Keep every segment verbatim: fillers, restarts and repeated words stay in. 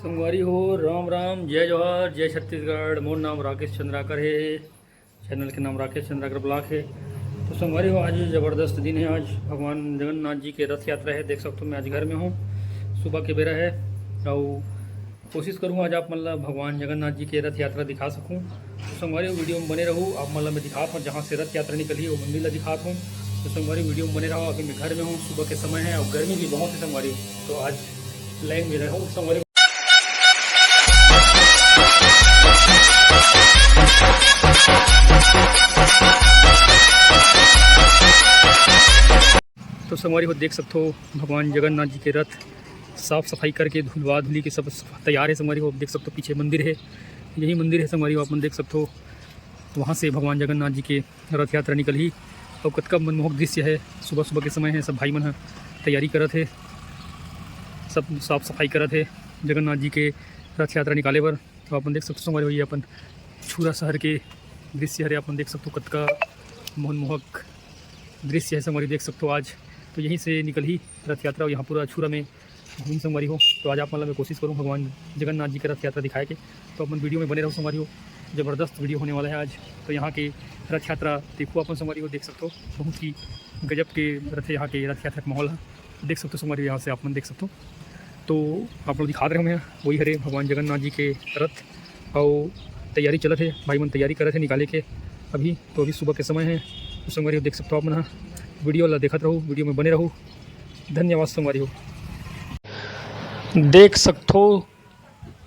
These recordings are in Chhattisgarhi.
संगवारी हो, राम राम, जय जोहार, जय छत्तीसगढ़। मोर नाम राकेश चंद्राकर हे, चैनल के नाम राकेश चंद्राकर ब्लॉग हे। तो संगवारी हो, आज जबरदस्त दिन हे। आज भगवान जगन्नाथ जी के रथ यात्रा हे। देख सकथो, मैं आज घर में हूँ, सुबह के बेरा हे, अउ कोशिश करूँ आज आप मन ला भगवान जगन्नाथ जी के रथ यात्रा दिखा सकूँ। तो संगवारी हो, वीडियो में बने रहू, आप मन ला मैं दिखात हूँ, जहाँ से रथ यात्रा निकलही, वो मंदिर ला दिखात हूँ। तो संगवारी, वीडियो में बने रहो। अभी मैं घर में हूँ, सुबह के समय हे अउ गर्मी भी बहुत हे संगवारी हो, तो आज लाइन में रहो संगवारी। तो संगवारी हो, देख सकथो, भगवान जगन्नाथ जी के रथ साफ सफाई करके धुलवा धुली के सब तैयार हे संगवारी हो। देख सकथो, पीछे मंदिर हे, यही मंदिर हे संगवारी हो, आप मन देख सकथो। वहाँ से भगवान जगन्नाथ जी के रथ यात्रा निकलही। अउ कतका मनमोहक दृश्य हे, सुबह सुबह के समय हे, सब भाई मन ह तैयारी करत हे, सब साफ सफाई करत हे जगन्नाथ जी के रथ यात्रा निकाले बर। तो आप मन देख सकथो संगवारी हो, ये अपन छुरा शहर के दृश्य हरे। आप मन देख सकथो, कतका मनमोहक दृश्य हे संगवारी, देख सकथो। आज तो यहीं से निकलही रथ यात्रा, यहाँ पूरा छुरा में घूम संगवारी हो। तो आज आप मन ला मैं कोशिश करूँ भगवान जगन्नाथ जी के रथ यात्रा दिखाए के। तो अपन वीडियो में बने रहो संगवारी हो, जबरदस्त वीडियो होने वाला हे आज। तो यहाँ के रथ यात्रा देखो अपन संगवारी हो, देख सकथो, बहुत ही गजब के रथ हे यहाँ के रथ यात्रा के माहौल हे। देख सकथो संगवारी हो, यहाँ से आप मन देख सकथो। तो आप लोग दिखा रहे हो, मैं वही हरे भगवान जगन्नाथ जी के रथ, अउ तैयारी चलत हे, भाई मन तैयारी करत हे निकाले के अभी। तो अभी सुबह के समय हे, तो संगवारी हो देख सकथो आप मन ह। वीडियो ला देखत रहो, वीडियो में बने रहो। धन्यवाद संगवारी हो। देख सकथो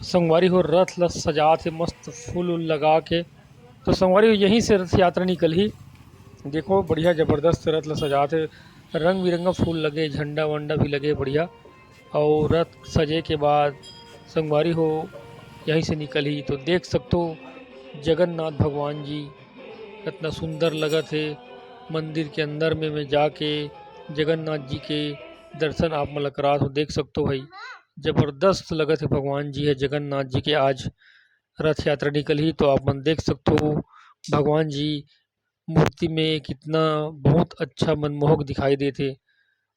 संगवारी हो, रथ ला सजात हे मस्त फूल उल लगा के। तो संगवारी हो, यहीं से रथ यात्रा निकलही। देखो, बढ़िया जबरदस्त रथ ला सजात हे, रंग बिरंगा फूल लगे, झंडा वंडा भी लगे बढ़िया। अउ रथ सजे के बाद संगवारी हो, यहीं से निकलही। तो देख सकथो जगन्नाथ भगवान जी कतना सुंदर लगत हे। मंदिर के अंदर में, में जाके जगन्नाथ जी के दर्शन आप मन ला करात हो। देख सकथो भाई, जबरदस्त लगत हे भगवान जी हे। जगन्नाथ जी के आज रथ यात्रा निकलही, तो आप मन देख सकथो भगवान जी मूर्ति में कितना बहुत अच्छा मनमोहक दिखाई देत हे।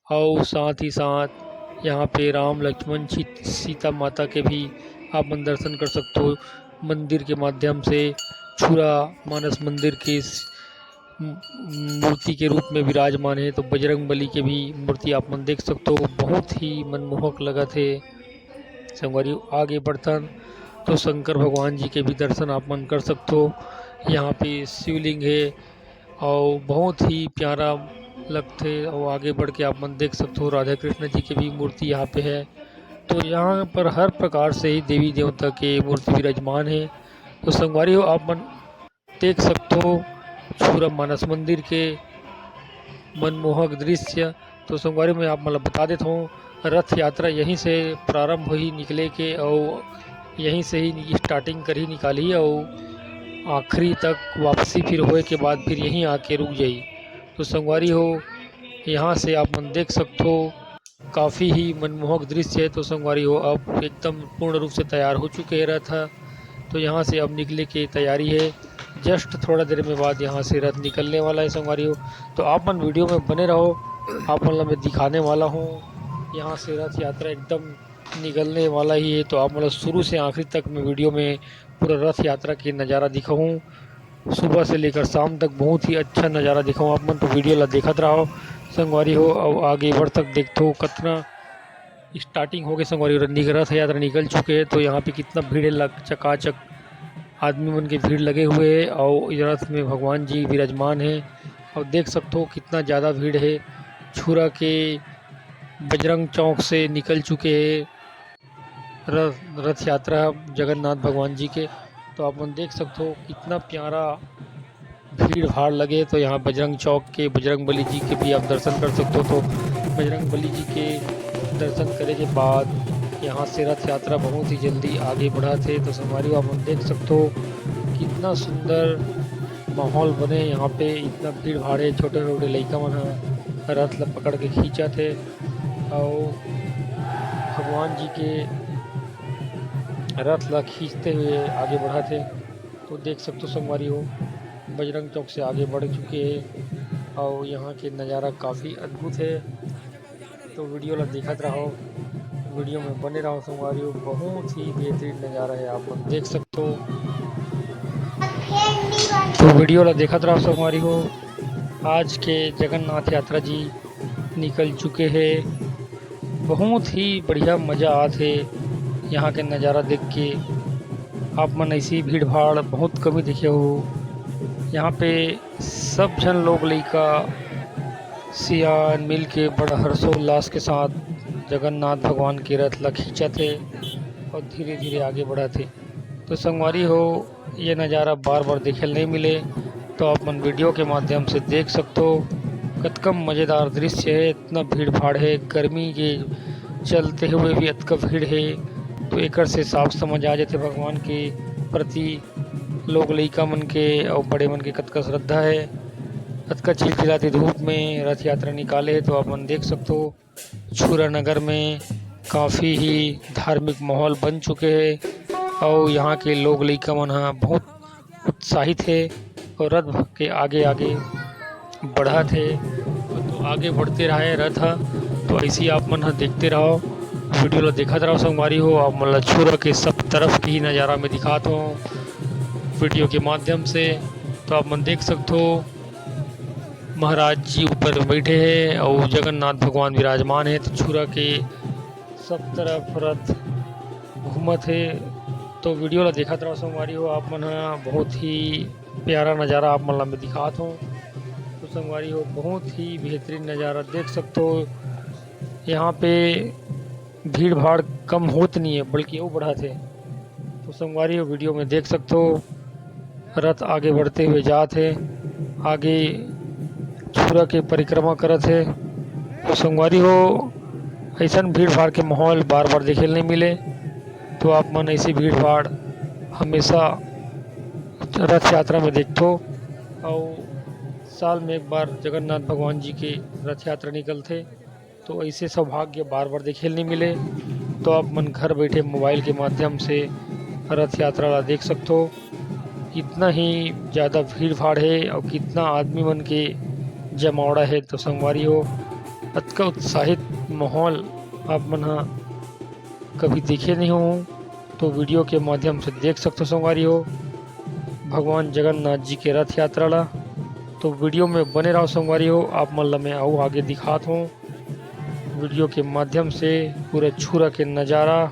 अउ साथ ही साथ यहाँ पे राम लक्ष्मण सीत-, सीता माता के भी आप मन दर्शन कर सकथो। मंदिर के माध्यम से छुरा मानस मंदिर के स-, म-, मूर्ति के रूप में विराजमान हे, तो बजरंग बली के भी मूर्ति आप मन देख सकथो। बहुत ही मनमोहक लगत हे। संगवारी, आगे बढ़थन तो शंकर भगवान जी के भी दर्शन आप मन कर सकथो। यहाँ पे शिवलिंग हे अउ बहुत ही प्यारा लगथे। अउ आगे बढ़ के आप मन देख सकथो, राधा कृष्ण जी के भी मूर्ति यहाँ पे हे। तो यहाँ पर हर प्रकार से ही देवी देवता के मूर्ति विराजमान हे। तो संगवारी हो, आप मन देख सकथो छुरा मानस मंदिर के मनमोहक दृश्य। तो संगवारी, मैं आप मन ला बता देत हूँ, रथ यात्रा यहीं से प्रारंभ होही निकले के, अउ यहीं से ही स्टार्टिंग करही, निकालही, अउ आखिरी तक वापसी फिर होए के बाद फिर यहीं आके रुक जाही। तो संगवारी हो, यहाँ से आप मन देख सकथो, काफ़ी ही मनमोहक दृश्य हे। तो संगवारी हो, अब एकदम पूर्ण रूप से तैयार हो चुके हे रथ ह। तो यहाँ से अब निकले के तैयारी हे। जस्ट थोड़ा देर में बाद यहाँ से रथ निकलने वाला हे संगवारी हो। तो आप मन वीडियो में बने रहो, आप मन ला मैं दिखाने वाला हूँ। यहाँ से रथ यात्रा एकदम निकलने वाला ही हे, तो आप मन ला शुरू से आखिरी तक मैं वीडियो में पूरा रथ यात्रा के नज़ारा दिखाऊँ। सुबह से लेकर शाम तक बहुत ही अच्छा नज़ारा दिखाऊँ आप मन, तो वीडियो ला देखत रहो संगवारी हो। अउ आगे बढ़ तक देखथो कतना स्टार्टिंग हो गए संगवारी हो, निक-, रथ यात्रा निकल चुके हे। तो यहाँ पे कितना भीड़ हे, लग-, चकाचक आदमी मन के भीड़ लगे हुए हे। अउ ये रथ में भगवान जी विराजमान हे, अउ देख सकथो कितना ज़्यादा भीड़ हे। छुरा के बजरंग चौक से निकल चुके हे रथ, रथ यात्रा जगन्नाथ भगवान जी के। तो आप मन देख सकथो कितना प्यारा भीड़ भाड़ लगे। तो यहाँ बजरंग चौक के बजरंग बली जी के भी आप दर्शन कर सकथो। तो बजरंग बली जी के दर्शन करे के बाद यहाँ से रथ यात्रा बहुत ही जल्दी आगे बढ़त हे। तो संगवारी हो, आप मन देख सकथो कितना सुंदर माहौल बने यहाँ पे, इतना भीड़ भाड़ हे, छोटे छोटे लइका मन ह रथ ला पकड़ के खींचत हे। अउ भगवान जी के रथ ला खींचते हुए आगे बढ़त हे। तो देख सकथो संगवारी हो, बजरंग चौक से आगे बढ़ चुके हे अउ यहाँ के नज़ारा काफ़ी अद्भुत हे। तो वीडियो ला देखत रहो, वीडियो में बने रहो संगवारी हो, बहुत ही बेहतरीन नज़ारा है, आप मन देख सकते हो। तो वीडियो ला देखत रहो संगवारी हो। आज के जगन्नाथ यात्रा जी निकल चुके हैं। बहुत ही बढ़िया मज़ा आत हे यहाँ के नज़ारा देख के। आप मन ऐसी भीड़ भाड़ बहुत कमी देखे हो। यहाँ पे सब झन लोग लइका सियान मिल के बड़ा हर्षोल्लास के साथ जगन्नाथ भगवान के रथ ला खींचत हे और धीरे धीरे आगे बढ़त हे। तो संगवारी हो, ये नज़ारा बार बार देखे ल नहीं मिले, तो आप मन वीडियो के माध्यम से देख सकते हो। कतका मज़ेदार दृश्य है, इतना भीड़ भाड़ है, गर्मी के चलते हुए भी अतका भीड़ है। तो एकर से साफ समझ आ जाते भगवान के प्रति लोग लइका मन के और बड़े मन के कतका श्रद्धा है। अतका चिलचिलाती धूप में रथ यात्रा निकाले है, तो आप मन देख सकते हो छुरा नगर में काफ़ी ही धार्मिक माहौल बन चुके है और यहाँ के लोग लइका मन ह बहुत उत्साहित है और रथ के आगे आगे बढ़त है। तो आगे बढ़ते रहे रथ ह। तो ऐसे ही आप मन ह देखते रहो, वीडियो ला देखत रहो संगवारी हो। आप मन ला छुरा के सब तरफ की नज़ारा में दिखात हो वीडियो के माध्यम से। तो आप मन देख सकते हो महाराज जी ऊपर में बैठे हैं और जगन्नाथ भगवान विराजमान है। तो छुरा के सब तरफ रथ घूमत है। तो वीडियो ला देखत रहो संगवारी हो, आप मन ह बहुत ही प्यारा नज़ारा आप मन ला मैं दिखात हूँ। तो संगवारी हो, बहुत ही बेहतरीन नज़ारा देख सकते हो। यहाँ पे भीड़ भाड़ कम होत नहीं है, बल्कि वो बढ़त है। तो संगवारी हो, वीडियो में देख सकते हो रथ आगे बढ़ते हुए जात है, आगे छुरा के परिक्रमा करत है। तो संगवारी हो, ऐसन भीड़ भाड़ के माहौल बार बार देखे ल नहीं मिले। तो आप मन ऐसी भीड़ भाड़ हमेशा रथ यात्रा में देखथो। और साल में एक बार जगन्नाथ भगवान जी के रथ यात्रा निकलथे, तो ऐसे सौभाग्य बार बार देखे ल नहीं मिले। तो आप मन घर बैठे मोबाइल के माध्यम से रथ यात्रा ला देख सकथो। कितना ही ज़्यादा भीड़ भाड़ है और कितना आदमी मन के जमावड़ा है। तो संगवारी हो, अतका उत्साहित माहौल आप मन ह कभी देखे नहीं हो, तो वीडियो के माध्यम से देख सकथो संगवारी हो भगवान जगन्नाथ जी के रथ यात्रा ला। तो वीडियो में बने रहो संगवारी हो, आप मन ला मैं अउ आगे दिखात हूँ वीडियो के माध्यम से पूरा छुरा के नज़ारा।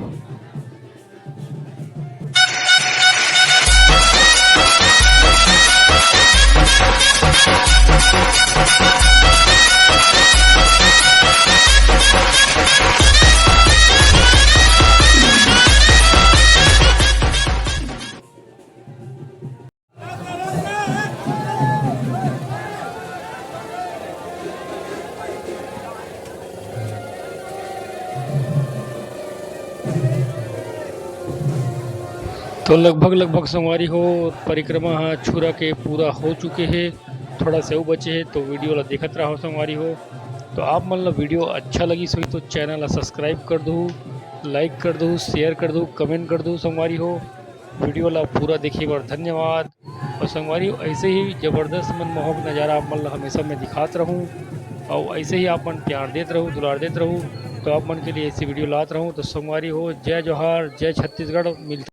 तो लगभग लगभग संगवारी हो, परिक्रमा ह छुरा के पूरा हो चुके हे, थोड़ा से अउ बचे हे, तो वीडियो ला देखत रहो संगवारी हो। तो आप मन ला वीडियो अच्छा लगिस होही तो चैनल ला सब्सक्राइब कर दू, लाइक कर दू, शेयर कर दू, कमेंट कर दू संगवारी हो। वीडियो ला पूरा देखे बर धन्यवाद। और संगवारी हो, ऐसे ही जबरदस्त मनमोहक नज़ारा आप मन ला हमेशा मैं दिखात रहूँ और ऐसे ही आप मन प्यार देत रहू, दुलार देत रहू, तो आप मन के लिए ऐसी वीडियो लात रहूँ। तो संगवारी हो, जय जोहार, जय छत्तीसगढ़। मिलते